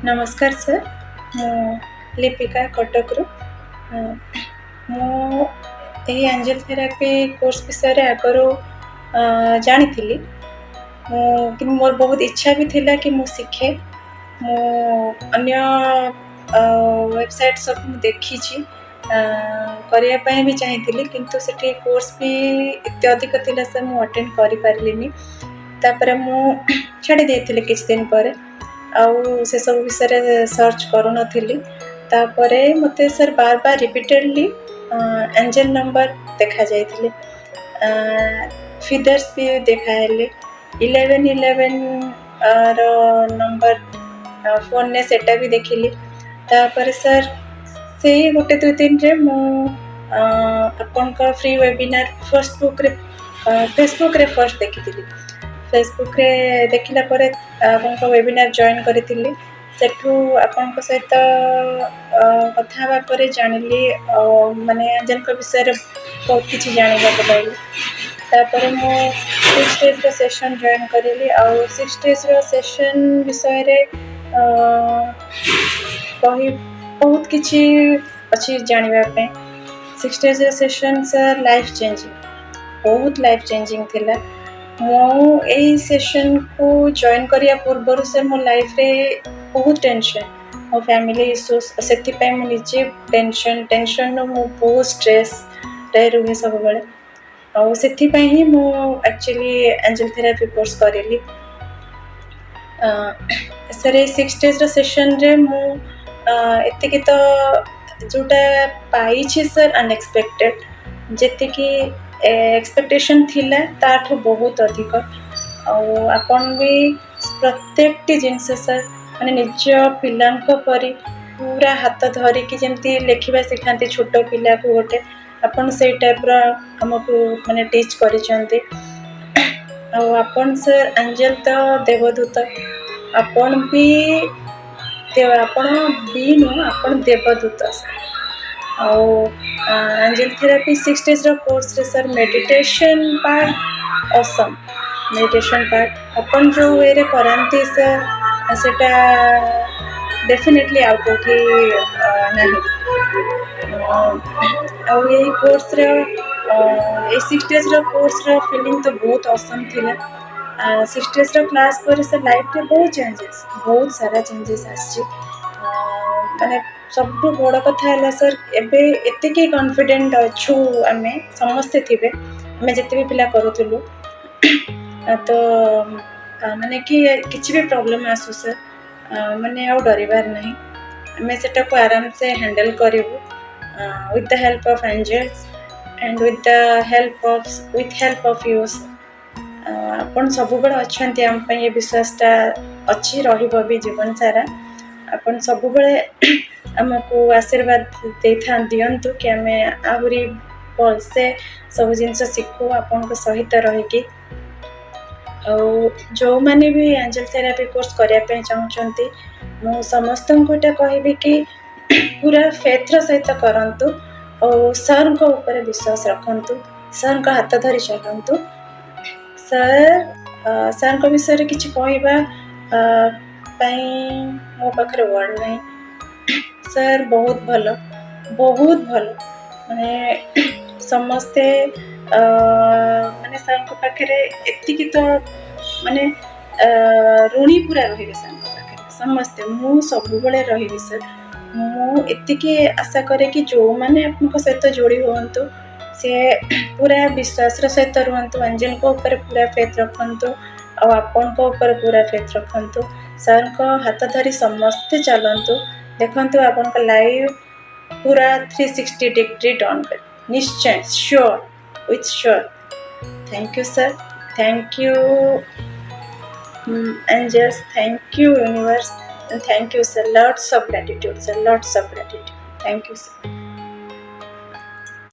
ନମସ୍କାର ସାର୍, ମୁଁ ଲିପିକା କଟକରୁ। ମୁଁ ଏହି ଆଞ୍ଜେଲ ଥେରାପି କୋର୍ସ ବିଷୟରେ ଆଗରୁ ଜାଣିଥିଲି ମୁଁ, କିନ୍ତୁ ମୋର ବହୁତ ଇଚ୍ଛା ବି ଥିଲା କି ମୁଁ ଶିଖେ। ମୁଁ ଅନ୍ୟ ୱେବସାଇଟ୍ ସବୁ ମୁଁ ଦେଖିଛି, କରିବା ପାଇଁ ବି ଚାହିଁଥିଲି, କିନ୍ତୁ ସେଠି କୋର୍ସ ବି ଏତେ ଅଧିକ ଥିଲା ସାର୍, ମୁଁ ଆଟେଣ୍ଡ କରିପାରିଲିନି। ତାପରେ ମୁଁ ଛାଡ଼ି ଦେଇଥିଲି କିଛି ଦିନ ପରେ, ଆଉ ସେସବୁ ବିଷୟରେ ସର୍ଚ୍ଚ କରୁନଥିଲି। ତାପରେ ମୋତେ ସାର୍ ବାର ବାର ରିପିଟେଡ଼ଲି ଆଞ୍ଜେଲ ନମ୍ବର ଦେଖାଯାଇଥିଲେ, ଫିଦର୍ସ ବି ଦେଖାହେଲେ, 11 11 ର ନମ୍ବର ଫୋନରେ ସେଟା ବି ଦେଖିଲି। ତାପରେ ସାର୍, ସେଇ ଗୋଟେ ଦୁଇ ଦିନରେ ମୁଁ ଆପଣଙ୍କ ଫ୍ରି ୱେବିନାର ଫେସବୁକ୍ରେ ଫାର୍ଷ୍ଟ ଦେଖିଥିଲି। ଫେସବୁକ୍ରେ ଦେଖିଲା ପରେ ଆପଣଙ୍କ ୱେବିନାର ଜଏନ୍ କରିଥିଲି। ସେଠୁ ଆପଣଙ୍କ ସହିତ କଥା ହେବା ପରେ ଜାଣିଲି, ମାନେ ଆଞ୍ଜେଲଙ୍କ ବିଷୟରେ ବହୁତ କିଛି ଜାଣିବାକୁ ପାଇଲି। ତାପରେ ମୁଁ 6 ଡେଜ୍ର ସେସନ୍ ଜଏନ୍ କରିଲି। ଆଉ 6 ଡେଜ୍ର ସେସନ୍ ବିଷୟରେ କହି ବହୁତ କିଛି ଅଛି ଜାଣିବା ପାଇଁ। 6 ଡେଜ୍ର ସେସନ୍ ସାର୍ ଲାଇଫ୍ ଚେଞ୍ଜିଂ, ବହୁତ ଲାଇଫ୍ ଚେଞ୍ଜିଂ ଥିଲା। ମୁଁ ଏଇ ସେସନ୍କୁ ଜଏନ୍ କରିବା ପୂର୍ବରୁ ସାର୍, ମୋ ଲାଇଫ୍ରେ ବହୁତ ଟେନସନ୍, ମୋ ଫ୍ୟାମିଲି ଇସ୍ୟୁସ୍, ସେଥିପାଇଁ ମୁଁ ନିଜେ ଟେନସନ୍ରୁ ମୁଁ ବହୁତ ଷ୍ଟ୍ରେସ୍ରେ ରୁହେ ସବୁବେଳେ। ଆଉ ସେଥିପାଇଁ ହିଁ ମୁଁ ଆକ୍ଚୁଆଲି ଆଞ୍ଜେଲ ଥେରାପି କୋର୍ସ କରିଲି। ସାର୍, ଏଇ 6 ଡେଜ୍ର ସେସନ୍ରେ ମୁଁ ଏତିକି ତ ଯେଉଁଟା ପାଇଛି ସାର୍, ଅନଏକ୍ସପେକ୍ଟେଡ଼, ଯେତିକି ଏକ୍ସପେକ୍ଟେସନ୍ ଥିଲା ତାଠୁ ବହୁତ ଅଧିକ। ଆଉ ଆପଣ ବି ପ୍ରତ୍ୟେକଟି ଜିନିଷ ସାର୍, ମାନେ ନିଜ ପିଲାଙ୍କ ପରି ପୁରା ହାତ ଧରିକି ଯେମିତି ଲେଖିବା ଶିଖାନ୍ତି ଛୋଟ ପିଲାକୁ ଗୋଟେ, ଆପଣ ସେଇ ଟାଇପ୍ର ଆମକୁ ମାନେ ଟିଚ୍ କରିଛନ୍ତି। ଆଉ ଆପଣ ସାର୍, ଆଞ୍ଜେଲ ତ ଦେବଦୂତ, ଆପଣ ବି, ଆପଣ ବି ନୁହଁ, ଆପଣ ଦେବଦୂତ ସାର୍। ଆଉ angel therapy 6 ଡେଜ୍ର କୋର୍ସରେ sir, meditation part awesome। Meditation part ଆପଣ ଯେଉଁ ୱେରେ କରାନ୍ତି ସାର୍, ସେଇଟା ଡେଫିନେଟଲି ଆଉ କେଉଁଠି ନାହିଁ। ଆଉ ଏଇ କୋର୍ସର, ଏଇ 6 ଡେଜ୍ର କୋର୍ସର ଫିଲିଂ ତ ବହୁତ ଅସମ୍ ଥିଲା। 6 ଡେଜ୍ର କ୍ଲାସ୍ ପରେ ସେ ଲାଇଫ୍ରେ ବହୁତ ଚେଞ୍ଜେସ୍, ବହୁତ ସାରା ଚେଞ୍ଜେସ୍ ଆସିଛି। ମାନେ ସବୁଠୁ ବଡ଼ କଥା ହେଲା ସାର୍, ଏବେ ଏତିକି କନଫିଡେଣ୍ଟ ଅଛୁ ଆମେ ସମସ୍ତେ ଥିବେ, ଆମେ ଯେତେ ବି ପିଲା କରୁଥିଲୁ ତ, ମାନେ କି କିଛି ବି ପ୍ରୋବ୍ଲେମ୍ ଆସୁ ସାର୍, ମାନେ ଆଉ ଡରିବାର ନାହିଁ, ଆମେ ସେଟାକୁ ଆରାମସେ ହ୍ୟାଣ୍ଡେଲ୍ କରିବୁ with the help of angels and with help of you. ଆପଣ ସବୁବେଳେ ଅଛନ୍ତି ଆମ ପାଇଁ, ଏ ବିଶ୍ୱାସଟା ଅଛି, ରହିବ ବି ଜୀବନ ସାରା। ଆପଣ ସବୁବେଳେ ଆମକୁ ଆଶୀର୍ବାଦ ଦିଅନ୍ତୁ କି ଆମେ ଆହୁରି ଭଲସେ ସବୁ ଜିନିଷ ଶିଖୁ ଆପଣଙ୍କ ସହିତ ରହିକି। ଆଉ ଯେଉଁମାନେ ବି ଆଞ୍ଜେଲ ଥେରାପି କୋର୍ସ କରିବା ପାଇଁ ଚାହୁଁଛନ୍ତି, ମୁଁ ସମସ୍ତଙ୍କୁ ଏଇଟା କହିବି କି ପୁରା ଫେଥ୍ର ସହିତ କରନ୍ତୁ ଆଉ ସାର୍ଙ୍କ ଉପରେ ବିଶ୍ୱାସ ରଖନ୍ତୁ, ସାର୍ଙ୍କ ହାତ ଧରି ଚାଲନ୍ତୁ। ସାର୍ଙ୍କ ବିଷୟରେ କିଛି କହିବା ପାଇଁ ମୋ ପାଖରେ ୱାର୍ଡ଼ ନାହିଁ। ସାର୍ ବହୁତ ଭଲ, ବହୁତ ଭଲ। ମାନେ ସମସ୍ତେ ମାନେ ସାର୍ଙ୍କ ପାଖରେ ଏତିକି ତ ମାନେ ଋଣୀ ପୁରା ରହିବେ ସାର୍ଙ୍କ ପାଖରେ ସମସ୍ତେ। ମୁଁ ସବୁବେଳେ ରହିବି ସାର୍। ମୁଁ ଏତିକି ଆଶା କରେ କି ଯେଉଁମାନେ ଆପଣଙ୍କ ସହିତ ଯୋଡ଼ି ହୁଅନ୍ତୁ, ସେ ପୁରା ବିଶ୍ୱାସର ସହିତ ରୁହନ୍ତୁ, ଆଞ୍ଜେଲଙ୍କ ଉପରେ ପୁରା ଫେଥ୍ ରଖନ୍ତୁ ଆଉ ଆପଣଙ୍କ ଉପରେ ପୁରା ଫେଥ୍ ରଖନ୍ତୁ। ସାର୍ଙ୍କ ହାତ ଧରି ସମସ୍ତେ ଚାଲନ୍ତୁ, ଦେଖନ୍ତୁ ଆପଣଙ୍କ ଲାଇଫ୍ ପୁରା 360 ଡିଗ୍ରୀ ଟର୍ନ କରିବ ନିଶ୍ଚୟ, sure with sure. Thank you sir, thank you angels, thank you universe and thank you sir. Lots of gratitude sir, lots of gratitude. Thank you sir.